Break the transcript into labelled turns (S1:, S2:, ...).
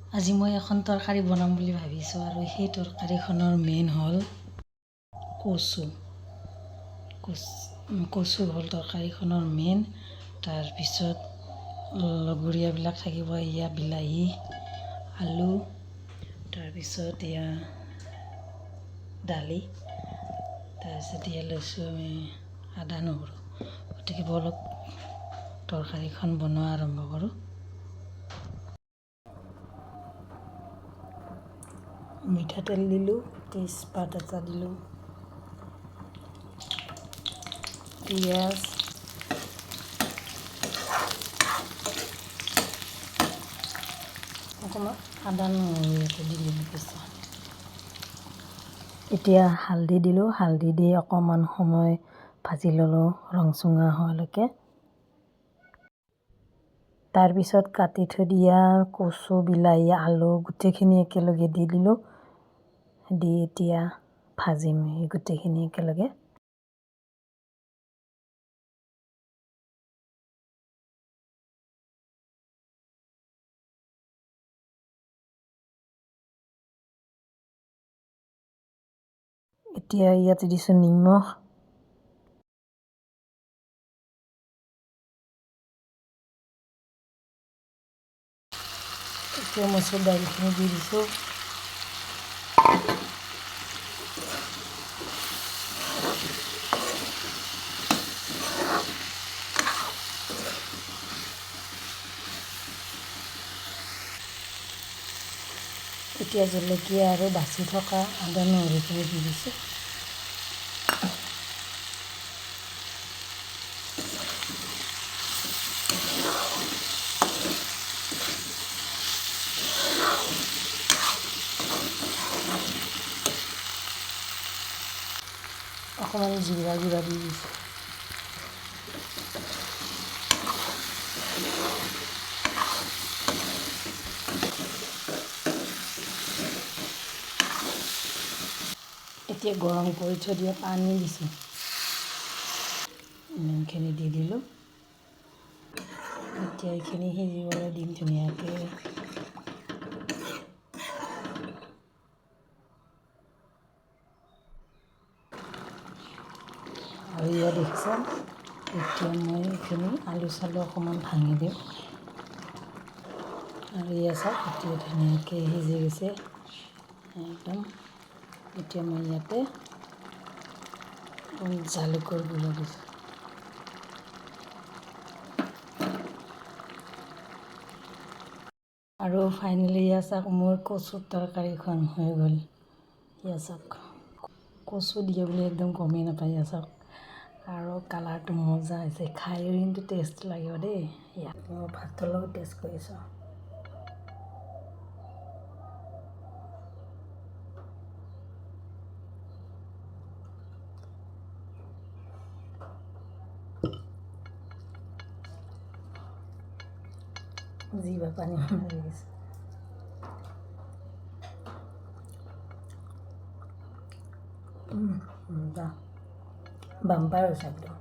S1: আজি মই এখন তৰকাৰী বনাম বুলি ভাবিছোঁ আৰু সেই তৰকাৰীখনৰ মেইন হ'ল কচু। কচু হ'ল তৰকাৰীখনৰ মেইন। তাৰপিছত লগৰীয়াবিলাক থাকিব, এয়া বিলাহী, আলু, তাৰপিছত এয়া দালি, তাৰপিছত এয়া লৈছোঁ আমি আদা নহৰু। গতিকে ব'লক তৰকাৰীখন বনোৱা আৰম্ভ কৰোঁ। মিঠাতেল দিলোঁ, তেজপাত এটা দিলোঁ, পিঁয়াজ, অকণমান আদা নহৰু ইয়াতে দি দিলোঁ পিছত। এতিয়া হালধি দিলোঁ, হালধি দি অকণমান সময় ভাজি ল'লোঁ ৰংচঙা হোৱালৈকে। তাৰপিছত কাটি থৈ দিয়া কচু, বিলাহী, আলু গোটেইখিনি একেলগে দি দিলোঁ। দি এতিয়া ভাজিম এই গোটেইখিনি একেলগে। এতিয়া ইয়াতে দিছোঁ নিমখ, এতিয়া মচুৰ দাইলখিনি দি দিছোঁ। এতিয়া জলকীয়া আৰু বাচি থকা আদা নহৰুখিনি দি দিছোঁ। অকণমান জিৰা গুড়া দি দিছোঁ। এতিয়া গৰম কৰি থৈ দিয়া পানী দিছোঁ, ইমানখিনি দি দিলোঁ। এতিয়া এইখিনি সিজিবলৈ দিম ধুনীয়াকৈ। আৰু ইয়াত দেখিছা, এতিয়া মই এইখিনি আলু চালু অকণমান ভাঙি দিম। আৰু এয়া চাওক, এতিয়া ধুনীয়াকৈ সিজি গৈছে একদম। এতিয়া মই ইয়াতে জালুকৰ গুড়া দিছোঁ। আৰু ফাইনেলি এয়া চাওক, মোৰ কচুৰ তৰকাৰীখন হৈ গ'ল। এয়া চাওক, কচু দিয়ে বুলি একদম গমেই নাপায়। এয়া চাওক, আৰু কালাৰটো মজা হৈছে, খায়ো কিন্তু টেষ্ট লাগিব দেই। ইয়াত মই ভাতৰ লগত টেষ্ট কৰিছোঁ। জিভা পানী হৈ গৈছে। বাম্পাৰ হৈছে একদম।